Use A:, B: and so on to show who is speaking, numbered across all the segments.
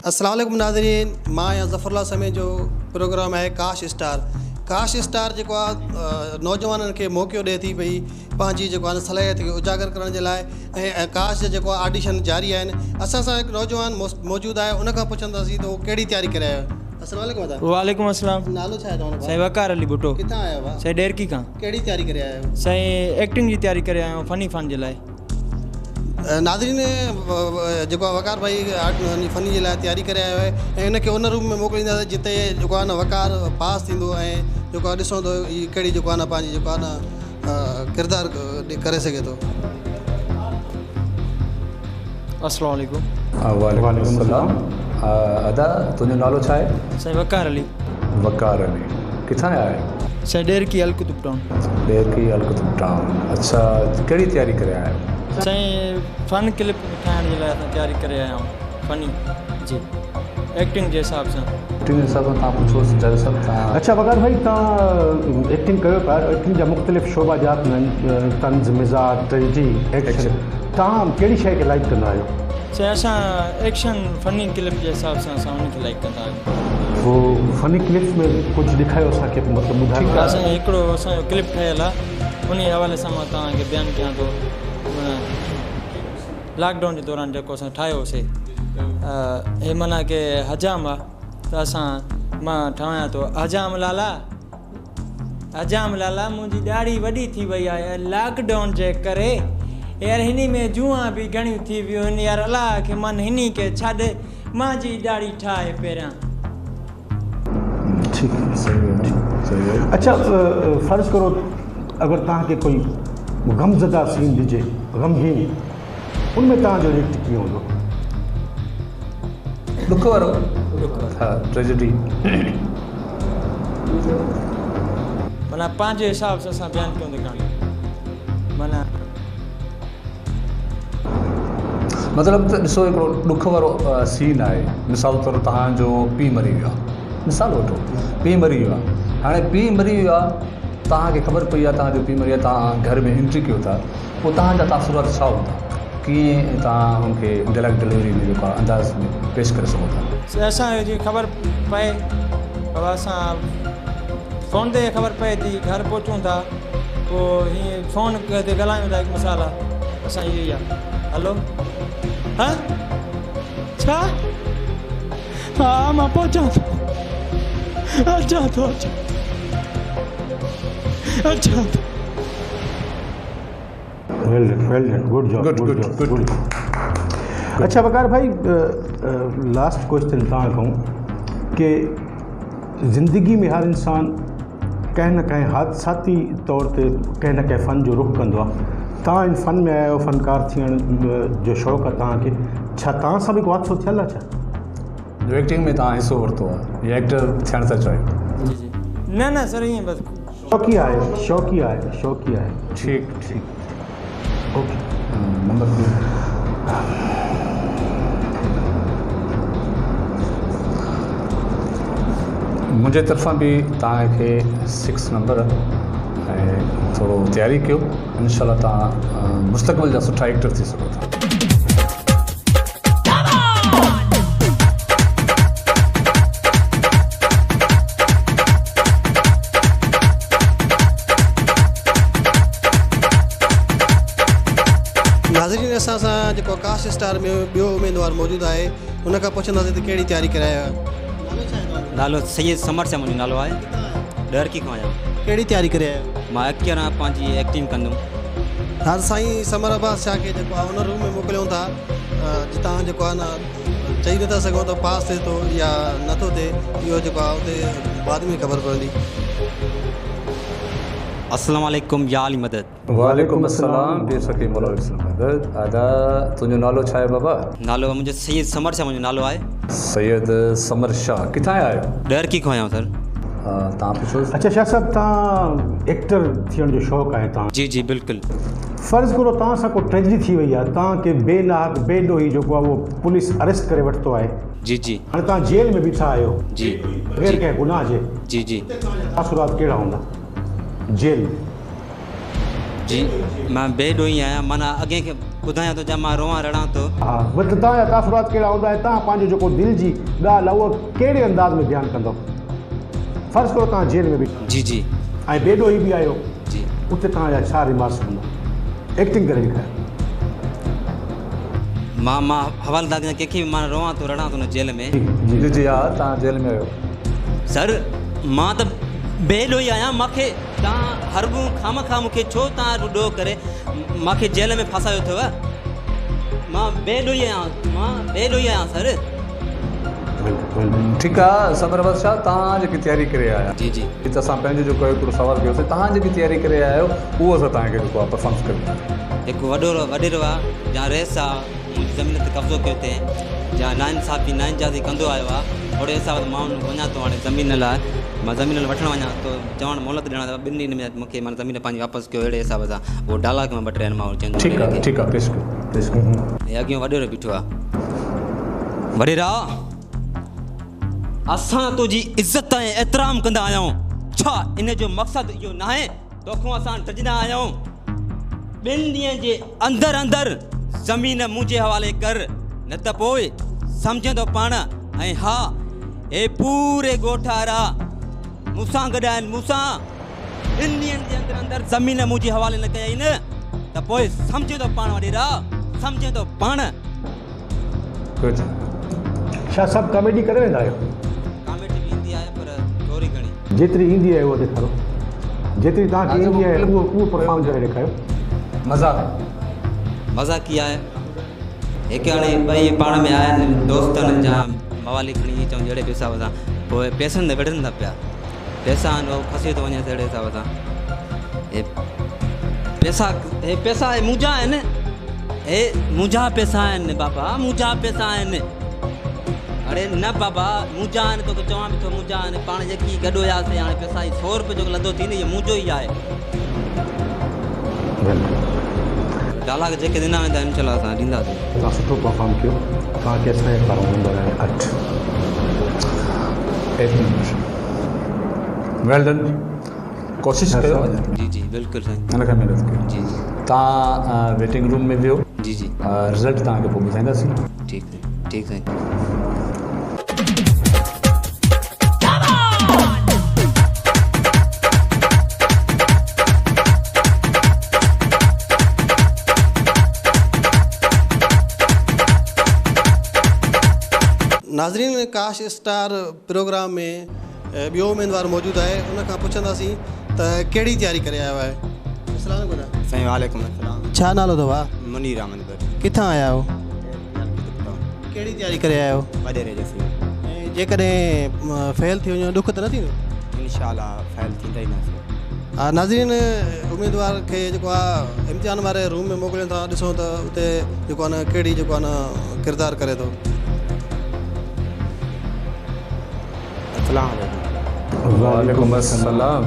A: السلام عليڪم ناظرين مان آهيان ظفر الله سميجو پروگرام آهي ڪاش اسٽار ڪاش اسٽار جيڪو آهي نوجوانن کي موقعو ڏئي ٿي پئي پنهنجي جيڪو آهي صلاحيت کي اجاگر ڪرڻ جي لاء ۽ ڪاش جا جيڪو آهي آڊيشن جاري آهن اسان سان هڪ نوجوان موجود آهي ان کان پڇنداسين ته هو ڪهڙي تياري ڪري آيو آهي السلام عليڪم ادا.
B: وعليڪم السلام.
A: نالو ڇا آهي توهان جو؟
B: سائين وقار علي ڀٽو.
A: ڪٿان آيا آهيو ڀاء؟
B: سائين ڏيرڪي کان.
A: ڪهڙي تياري ڪري آيا آهيو؟
B: سائين ايڪٽنگ جي تياري ڪري آيو آهيان فني فن جي لاء.
A: ناظرين جيڪو آهي وقار ڀائي آرٽ فني جي لاء تياري ڪري آيو آهي ۽ ان کي ان روم ۾ موڪلينداسين جتي جيڪو آهي نه وقار پاس ٿيندو ۽ جيڪو آهي ڏسون ته هي ڪهڙي جيڪو آهي نه پنهنجي جيڪو آهي نه ڪردار ڪري سگهي ٿو.
B: السلام عليڪم.
C: وعليڪم السلام ادا تنهنجو نالو ڇا آهي؟
B: سائين وقار علي.
C: وقار علي ڪٿان آيا آهيو؟
B: سائين ڏيرڪي القطب ٽائون.
C: ڏيرڪي القطب ٽائون اڇا ڪهڙي تياري ڪري آيا آهيو؟
B: سائين فن ڪلپ ٺاهڻ جي لاء اسان تياري ڪري آيا آهيون فني جي ايڪٽنگ جي حساب سان.
C: ايڪٽنگ جي حساب سان توهان پڇو جج صاحب توهان.
D: اڇا وقار ڀائي توهان ايڪٽنگ ڪيو ٿا ايڪٽنگ جا مختلف شعبا جات هوندا آهن طنز مزاح ٽريجڊي ايڪشن توهان ڪهڙي شيء کي لائيڪ ڪندا آهيو؟
B: سائين اسان ايڪشن فني ڪلپ جي حساب سان اسان ان کي لائيڪ ڪندا آهيون.
D: پوء فني ڪلپس ۾ ڪجهه ڏيکايو اسان کي مطلب ٻڌايو.
B: ٺيڪ آهي سائين هڪڙو اسان جو ڪلپ ٺهيل آهي انهي حوالي سان مان توهان کي بيان ڪيان ٿو لاڪ ڊائون جي دوران جيڪو اسان ٺاهيو سي هي معنيٰ ڪي حجام آ ته اسان مان ٺاهيان ٿو حجام لالا حجام لالا منهنجي ڏاڙهي وڏي ٿي وئي آهي ۽ لاڪ ڊائون جي ڪري يار هني ۾ جوئان به گهڻيون ٿي ويون هن يار الله کي من هني کي ڇڏ مانجي ڏاڙهي ٺاهي پهريان.
D: ٺيڪ صحيح اڇا فرض ڪرو اگر توهان کي ڪوئي غمزده سين ڏجي غمگين ان ۾ توهان جو ريئڪٽ ڪيئن هوندو؟
C: ڏک وارو ها ٽريجڊي.
B: معنيٰ پنهنجي حساب سان اسان بيان ڪيون ٿا ڪهاڻي معنيٰ.
C: مطلب ته ڏسو هڪڙو ڏک وارو سين آهي مثال طور توهان جو پيء مري ويو آهي مثال وٺو پيء مري ويو آهي هاڻي پيء مري ويو آهي توهان کي خبر پئي آهي توهان جو پيء مري ويو آهي توهان گهر ۾ انٽري ڪيو ٿا پوء توهان جا تاثرات ڇا هوندا؟ ڪيئن توهان ان کي ڊائلاگ ڊليوري ۾ جيڪو آهي انداز ۾ پيش ڪري سگهو ٿا؟
B: اسان کي جيئن خبر پئي ته اسان فون تي خبر پئي ٿي گهر پهچون ٿا پوء هيئن فون تي ڳالهايون ٿا هڪ مثال آهي اسان اهو ئي آهي هلو ها ڇا ها مان پهچان ٿو اچان ٿو اچان اچان ٿو.
D: Well done well done good job
C: good
D: good
C: good
D: job
C: good
D: good اڇا وقار ڀائي لاسٽ ڪويسچن توهان کان ڪي زندگي ۾ هر انسان ڪنهن نه ڪنهن حادثاتي طور تي ڪنهن نه ڪنهن فن جو رخ ڪندو آهي توهان ان فن ۾ آيا آهيو فنڪار ٿيڻ جو شوق آهي توهان کي ڇا توهان سان به ڪو حادثو ٿيل آهي ڇا؟
C: جو ايڪٽنگ ۾ توهان حصو ورتو آهي يا ايڪٽر ٿيڻ ٿا چاهيو؟
B: جي جي نه نه سر ائين بس.
D: شوقي آهي شوقي آهي شوقي آهي.
C: ٺيڪ ٺيڪ
D: اوڪي
C: نمبر ڏيو. منهنجي طرفان به توهان کي سڪس نمبر ۽ ٿورو تياري ڪيو انشاء الله توهان مستقبل جا سٺا ايڪٽر ٿي سگهو ٿا.
A: ناظرين اسان سان جيڪو آڪاش اسٽار ۾ ٻيو اميدوار موجود آهي ان کان پڇنداسين ته ڪهڙي تياري ڪري آيو آهي. نالو ڇا آهي توهان جو؟
E: نالو سيد ثمر شاهه منهنجو نالو آهي ڏهرڪي کان آهيان.
A: ڪهڙي تياري ڪري آيا آهيو؟
E: مان ايڪٽر آهيان پنهنجي ايڪٽنگ ڪندم.
A: هاڻ سائين ثمر عباس شاهه کي جيڪو آهي ان روم ۾ موڪليون ٿا جتان جيڪو آهي نه چئي نٿا سگهون ته پاس ٿئي ٿو يا نٿو ٿئي اهو جيڪو آهي اتي بعد ۾ خبر پوندي.
E: السلام عليڪم يا علي مدد.
C: وعليڪم السلام پير سخي مولا عليه السلام مدد ادا تنهنجو نالو ڇا آهي بابا.
E: نالو منهنجو سيد ثمر شاهه منهنجو نالو آهي.
C: سيد ثمر شاهه ڪٿان آيا آهيو.
E: ڏهرڪي کان آيا آهيون سر.
C: تان پڇوس.
D: اڇا شاهه صاحب تان ايڪٽر ٿيڻ جو شوق آهي تان.
E: جي جي بلڪل.
D: فرض ڪرو توهان سان ڪو ٽريجڊي ٿي وئي آهي توهان کي بي ناحق بي ڏوهي جيڪو آهي اهو پوليس اريسٽ ڪري ورتو آهي.
E: جي جي.
D: هاڻي توهان جيل ۾ بيٺا آهيو.
E: جي.
D: بغير ڪنهن گناهه جي.
E: جي جي.
D: تاثرات ڪهڙا هوندا جيل ۾.
E: جي مان بي ڏوهي آهيان معنيٰ اڳئين کي ٻڌايان ٿو جا مان روئان رڙان ٿو.
D: ها مطلب توهان جا تاثرات ڪهڙا هوندا ۽ توهان پنهنجو جيڪو دل جي ڳالهه آهي اها ڪهڙي انداز ۾ بيان ڪندؤ؟ فرض ڪرو توهان جيل ۾ بيٺا
E: جي جي.
D: ۽ بي ڏوهي به آهيو
E: جي.
D: اتي توهان جا ڇا ريمارڪس هوندا؟ ايڪٽنگ ڪري ڏيکاريو.
E: مان مان حوالدار کي ڪنهن کي به مان روئان ٿو رڙان ٿو نه جيل ۾.
D: جي
C: جي جي ها توهان جيل ۾ آهيو.
E: سر مان ته بي ڏوهي آهيان مان کي توهان هرگون خامخواه مون کي ڇو توهان ايڏو ڏوهه ڪري مان کي جيل ۾ ڦاسايو اٿو مان بي ڏوهي آهيان مان بي ڏوهي آهيان سر.
C: ٺيڪ آ صبر بادشاهه توهان جيڪي تياري ڪري آيا
E: جي جي
C: ته اسان پنهنجو جيڪو هڪڙو سوال ڪيوسي توهان جيڪي تياري ڪري آيا آهيو اهو اسان توهان کي جيڪو آ پرفارمنس ڪري ڏينداسين.
E: هڪ وڏو وڏيرو آ يا رئيس آ منهنجي زمين تي قبضو ڪيو اٿئي يا ناانصافي ناانجازي ڪندو آيو آ اوڙي حساب سان مان وڃان ٿو هاڻي زمين لاء مان زمين وٺڻ وڃان ٿو چوڻ مهلت ڏيڻ ته ٻن ڏينهن ۾ مون کي معنيٰ زمين پنهنجي واپس ڪيو اهڙي حساب سان اهو ڊالاگ ۾ ٻه ٽي آهن مان اهو چوندو
C: ٺيڪ آ ٺيڪ آ پيش ڪيو پيش ڪيو.
E: هي اڳيون وڏيرو بيٺو آ وڏيرا اسان تنهنجي عزت ۽ احترام ڪندا آهيون ڇا ان جو مقصد اهو ناهي توکون اسان ڊڄندا آهيون ٻن ڏينهن جي اندر اندر زمين منهنجي حوالي ڪر نه ته پوء سمجهندو پاڻ ۽ ها هي پوري ڳوٺ وارا مون سان گڏ آهن مون سان ٻن ڏينهن جي اندر اندر زمين منهنجي حوالي نه ڪيائين نه ته پوء سمجهندو پاڻ وڏيرا سمجهندو پاڻ.
D: شاهه صاحب ڪاميڊي ڪري ويندا آهيو؟
E: ڪاميڊي به ايندي آهي پر ٿوري گهڻي.
D: جيتري ايندي آهي اها ڏيکارو. جيتري توهان کي ايندي آهي اهو اهو پرفارم ڪري ڏيکاريو.
C: مذاق.
E: مذاقي آهي. هڪ هاڻي ٻئي پاڻ ۾ آهن دوستن جا موالي کڻي ائين چئون جهڙي به حساب سان پوء پئسن تي وڙهن ٿا پيا. پئسا آهن اهو کسي ٿو وڃيس اهڙي حساب سان. هي پئسا هي پئسا هي منهنجا آهن هي منهنجا پئسا آهن بابا منهنجا پئسا آهن اڙي نه بابا منهنجا آهن توکي چوان به ٿو منهنجا آهن پاڻ جيڪي گڏ هياسي هاڻي پئسا هي سو روپيه جيڪو لڌو ٿي نه اهو منهنجو ئي آهي ڊالاگ جيڪي ڏنا ويندا انشاء الله اسان ڏينداسين.
D: توهان سٺو پرفارم ڪيو توهان کي اسان جي پاران نمبر آهي 8.
C: 8 نمبر ويل ڊن ڪوشش ڪيو.
E: جي جي بلڪل سائين.
C: ان کان محنت ڪيو.
E: جي جي.
C: توهان ويٽنگ روم ۾ ويهو.
E: جي جي.
C: رزلٽ توهان کي پوء ٻڌائينداسين.
E: ٺيڪ سائين ٺيڪ سائين.
A: ناظرين ڪاش اسٽار پروگرام ۾ ٻيو اميدوار موجود آهي ان کان پڇنداسين ته ڪهڙي تياري ڪري آيو آهي. السلام عليڪم دادا.
F: سائين وعليڪم السلام.
A: ڇا نالو اٿو ڀاء؟
F: منير احمد بٽ.
A: ڪٿان آيا آهيو؟ ڪهڙي تياري ڪري آيا آهيو؟
F: وڏيري جو سين.
A: ۽ جيڪڏهن فيل ٿي وڃو ڏک ته نه ٿيندو؟
F: انشاء الله فيل ٿيندا ئي نه سين.
A: ها ناظرين اميدوار کي جيڪو آهي امتحان واري روم ۾ موڪليون ٿا ڏسون ته اتي جيڪو آهي نه ڪهڙي جيڪو آهي نه ڪردار ڪري ٿو.
F: السلام عليڪم.
C: وعليڪم السلام.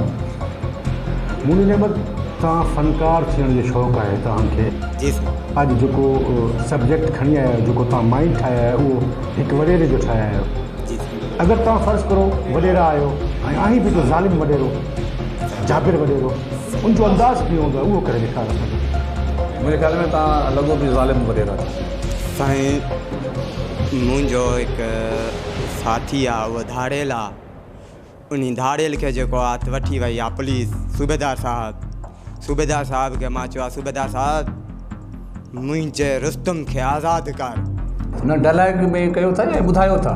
D: منير احمد توهان فنڪار ٿيڻ جو شوق آهي توهان کي.
F: جي سائين.
D: اڄ جيڪو سبجيڪٽ کڻي آيا آهيو جيڪو توهان مائنڊ ٺاهيا آهي اهو هڪ وڏيري جو ٺاهيا آهيو.
F: جي سائين.
D: اگر توهان فرض ڪرو وڏيرا آهيو ۽ آهين به ته ظالم وڏيرو جابر وڏيرو ان جو انداز ڪيئن هوندو آهي اهو ڪري ڏيکار اسان کي.
C: منهنجي خيال ۾ توهان لڳو به ظالم وڏيرا ٿا.
F: سائين منهنجو هڪ ساٿي آ اهو ڌاڙيل آ انهي ڌاڙيل کي جيڪو آ ته وٺي وئي آ پوليس صوبيدار صاحب صوبيدار صاحب کي مان چيو آ صوبيدار صاحب منهنجي رستم کي آزاد ڪر.
C: نه ڊائلاگ ۾ ڪيو ٿا يا ٻڌايو ٿا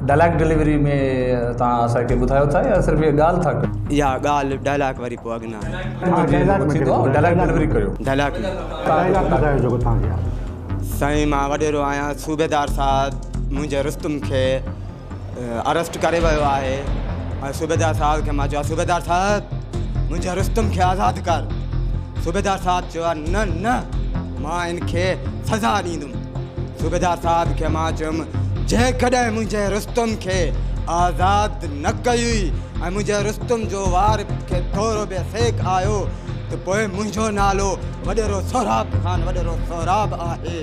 C: ڊائلاگ ڊليوري ۾ توهان اسان کي ٻڌايو ٿا يا صرف اها ڳالهه ٿا ڪيو.
F: اها ڳالهه ڊائلاگ وري پوء اڳ نه.
C: ڊائلاگ ڊليوري ڪيو.
F: ڊائلاگ
D: ڊائلاگ ٻڌايو جيڪو توهان کي آ.
F: سائين مان وڏيرو آهيان صوبيدار صاحب منهنجي رستم کي ارسٽ ڪري ويو آهي ۽ صوبيدار صاحب کي مان چيو آهي صوبيدار صاحب منهنجي رستم کي آزاد ڪر صوبيدار صاحب چيو آهي نه نه مان ان کي سزا ڏيندم صوبيدار صاحب کي مان چيم جيڪڏهن منهنجي رستم کي آزاد نه ڪيئي ۽ منهنجي رستم جو وار کي ٿورو به سيڪ آيو ته پوء منهنجو نالو وڏيرو سهراب خان وڏيرو سهراب آهي.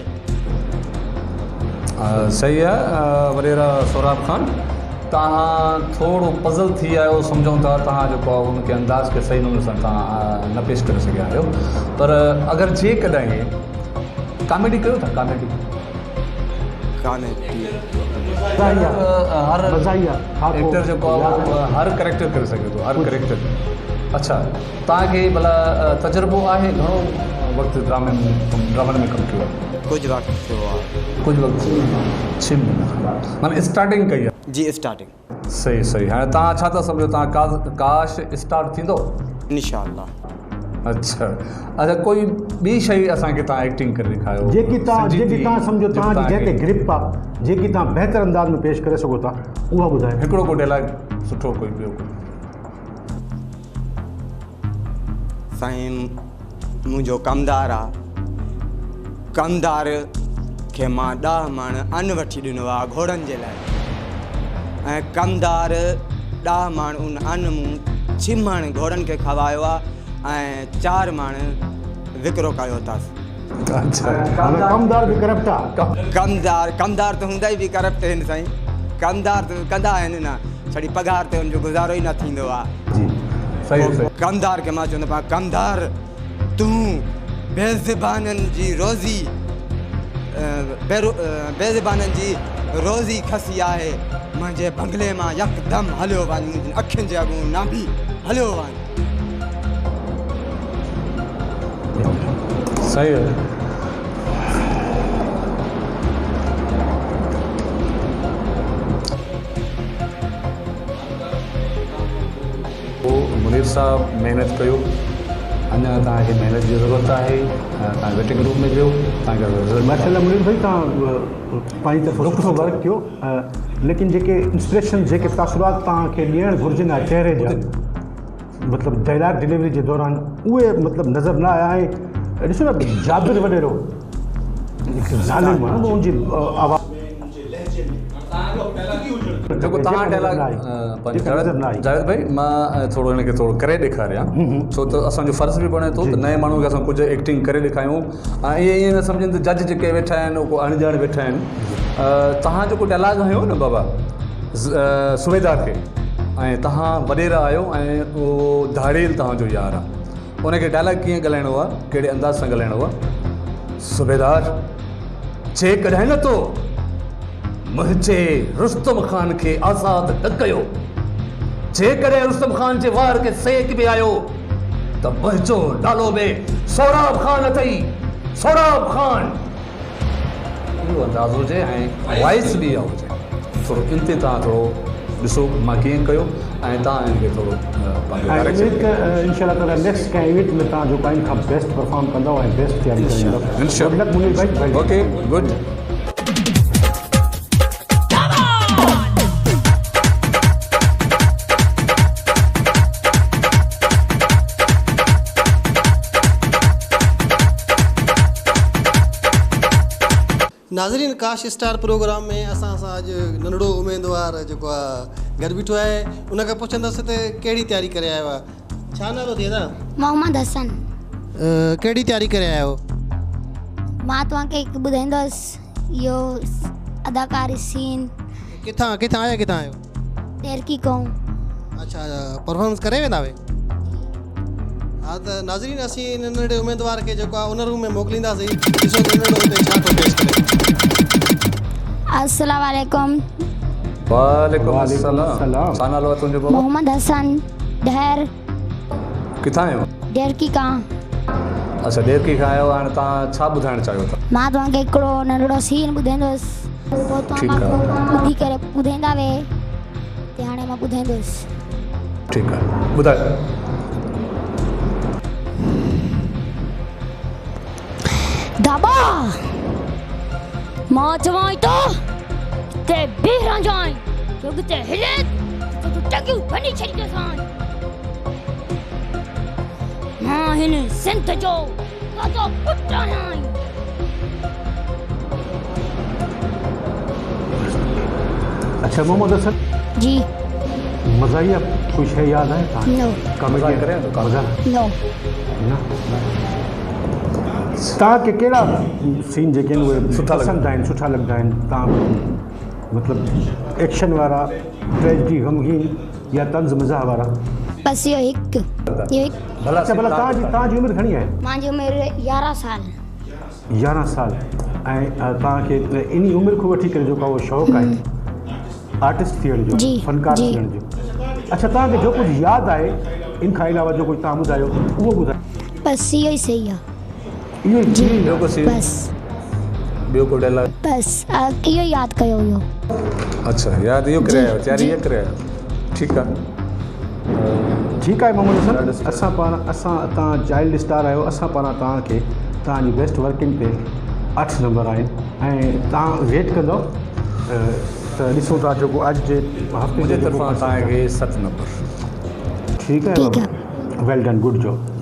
C: صحيح آ وڏيرا سهراب خان. توهان ٿورو پزل ٿي ويا آهيو سمجهون ٿا توهان جيڪو آهي ان کي انداز کي صحيح نموني سان توهان نه پيش ڪري سگهيا آهيو پر اگر جيڪڏهن ڪاميڊي ڪيو ٿا ڪاميڊي
F: ڪاميڊي
C: هر ايڪٽر جيڪو آهي هر ڪريڪٽر ڪري سگهي ٿو هر ڪريڪٽر اڇا توهان کي ڀلا تجربو آهي گهڻو وقت ڊرامي ۾ ڊرامن ۾ ڪم ڪيو آهي
F: ڪجهه وقت ٿيو آهي
C: ڪجهه وقت ٿيو آهي ڇهه مهينا معنيٰ اسٽارٽنگ ڪئي آهي
F: جي اسٽارٽنگ.
C: صحيح صحيح هاڻي توهان ڇا ٿا سمجهو توهان ڪا ڪاش اسٽارٽ ٿيندو؟
F: انشاء الله.
C: اڇا اڇا ڪوئي ٻي شئي اسان کي توهان ايڪٽنگ ڪري ڏيکايو
D: جيڪي توهان جيڪي توهان سمجهو توهان جي جنهن تي گرپ آ جيڪي توهان بهتر انداز ۾ پيش ڪري سگهو ٿا اها ٻڌايو.
C: هڪڙو ڪو ڊيلاگ سٺو ڪوئي ٻيو ڪوئي.
F: سائين منهنجو ڪمدار آ ڪمدار کي مان ڏاهه مڻ ان وٺي ڏنو آ گهوڙن جي لاء ۽ ڪمدار ڏاهه مڻ ان ان مون ڇهه مڻ گهوڙن کي کوايو آ ۽ چار مڻ وڪرو ڪيو اٿس.
D: ڪمدار به ڪرپٽ آ.
F: ڪمدار ڪمدار ته هوندا ئي به ڪرپٽ آهن سائين ڪمدار ته ڪندا آهن نه ڇڙي پگهار تي ان جو گذارو ئي نه ٿيندو آ.
C: جي صحيح صحيح.
F: ڪمدار کي مان چوندو پان ڪمدار تون بي زبانن جي روزي بي زبانن جي روزي کسي آهي منهنجي بنگلي مان يڪدم هليو وڃ منهنجين اکين جي اڳون نه بيهه هليو وڃ.
C: صحيح آهي. منير صاحب محنت ڪيو اڃا توهان کي محنت جي ضرورت آهي توهان ويٽنگ روم ۾ ويو توهان کي رزلٽ
D: ماشاءالله منير ڀائي توهان پنهنجي طرفان سٺو ورڪ ڪيو ليڪن جيڪي انسپريشن جيڪي تاثرات توهان کي ڏيڻ گهرجن ها چهري جا مطلب ڊائلاگ ڊليوري جي دوران اهي مطلب نظر نه آيا ۽ ڏسو نه جابر وڏيرو هڪ ظالم آهي ان جي آواز
C: جيڪو توهان ڊائلاگ جاويد ڀائي مان ٿورو هن کي ٿورو ڪري ڏيکاريان ڇو ته اسان جو فرض به بڻي ٿو ته نئين ماڻهو کي اسان ڪجهه ايڪٽنگ ڪري ڏيکاريون ۽ ائين ائين نه سمجهن ته جج جيڪي ويٺا آهن اهي ڪو اڻڄاڻ ويٺا آهن توهان جيڪو ڊائلاگ هنيو نه بابا صوبيدار کي ۽ توهان وڏيرا آهيو ۽ اهو ڌاڙيل توهان جو يار آهي ان کي ڊائلاگ ڪيئن ڳالهائڻو آهي ڪهڙي انداز سان ڳالهائڻو آهي صوبيدار جيڪڏهن نه تو منهنجي رستم خان کي آزاد نه ڪيو جيڪڏهن رستم خان جي وار کي سيڪ به آيو ته منهنجو نالو به سهراب خان اٿئي سهراب خان اهو انداز هجي ۽ وائس به اها هجي ٿورو ان تي توهان ٿورو ڏسو مان ڪيئن ڪيو ۽ توهان ان کي ٿورو پنهنجو
D: ۽
C: ڊائريڪشن
D: اميد ته انشاء الله تعالي نيڪسٽ ڪنهن ايونٽ ۾ توهان جيڪو آهن کان بيسٽ پرفارم ڪندؤ ۽ بيسٽ تياري ڪري ايندؤ
C: انشاء
D: گڊ لڪ منير ڀائي
C: الله اوڪي گڊ.
A: ناظرين ڪاش اسٽار پروگرام ۾ اسان سان اڄ ننڍڙو اميدوار جيڪو آ گڏ بيٺو آهي ان کان پڇندس ته ڪهڙي تياري ڪري آيو آ ڇا نالو ٿئي ادا؟
G: محمد حسن.
A: ڪهڙي تياري ڪري آيا آهيو؟
G: مان توهان کي هڪ ٻڌائيندس اهو اداڪاري سين.
A: ڪٿان ڪٿان آيا ڪٿان آهيو؟
G: ڏيرڪي کان.
A: اڇا پرفارمنس ڪري ويندا وي؟ ها ته ناظرين اسين ان ننڍڙي اميدوار کي جيڪو آهي ان روم ۾ موڪلينداسين ڏسو ته ننڍڙو اتي ڇا ٿو پيش ڪري.
G: السلام عليڪم.
C: وعليڪم السلام ڇا نالو آهي تنهنجو بابا؟
G: محمد حسن ڏهر.
C: ڪٿان آيو؟
G: ڏيرڪي کان.
C: اڇا ڏيرڪي کان آيو هاڻي توهان ڇا ٻڌائڻ چاهيو ٿا؟
G: مان توهان کي هڪڙو ننڍڙو سين ٻڌائيندس پوء توهان مان ٻڌي ڪري ٻڌائيندا وي ته هاڻي مان ٻڌائيندس.
C: ٺيڪ آهي ٻڌايو.
G: داٻا مان چوانء ٿو ته بيهه رهجانء جو اڳتي هلين ته تنهنجون ٽنگيون ڀڃي ڇڏيندوسانء. مان هن سنڌ جو گادو پٽ آهيان.
D: اڇا محمد حسن.
G: جي.
D: مزاحيه ڪوئي شيء ياد آهي توهان کي؟
G: نو.
D: ڪاميڊي مزاح؟
G: نو.
D: نه. توهان کي ڪهڙا سين جيڪي آهن اهي پسند آهن سٺا لڳندا آهن توهان؟ مطلب ايڪشن وارا، ٽريجڊي، غمگين يا طنز مزاح وارا؟
G: بس اهو هڪ اهو هڪ.
C: ڀلا
D: اڇا ڀلا توهان جي توهان جي عمر گهڻي آهي؟
G: مانجي عمر 11 سال.
D: 11 سال ۽ توهان کي انهي عمر کان وٺي ڪري جيڪو اهو شوق آهي آرٽسٽ ٿيڻ جو
G: جي
D: فنڪار
G: جي
D: ٿيڻ جو اڇا توهان کي جو ڪجهه ياد آهي ان کان علاوه جو ڪجهه توهان ٻڌايو اهو ٻڌايو.
G: بس اهو ئي صحيح آهي.
D: اهو ئي
G: جي
C: ٻيو ڪو سين؟
G: بس.
C: ٻيو ڪو ڊائلاگ؟
G: بس اهو ئي ياد ڪيو هيو.
C: اڇا ياد اهو ڪري
G: جي
C: آيو تياري
G: جي
C: اها ڪري آيو ٺيڪ آ.
D: ٺيڪ آهي محمد حسن اسان پاڻ اسان توهان چائلڊ اسٽار آهيو اسان پاران توهان کي توهان جي بيسٽ ورڪنگ تي 8 نمبر آهن ۽ توهان ويٽ ڪندو ته ڏسون ٿا جيڪو اڄ جي هفتي
C: منهنجي
D: جو جيڪو
C: طرفان توهان کي 7 نمبر.
D: ٺيڪ آهي
G: ٺيڪ
D: بابا
G: آهي.
D: Well done good job.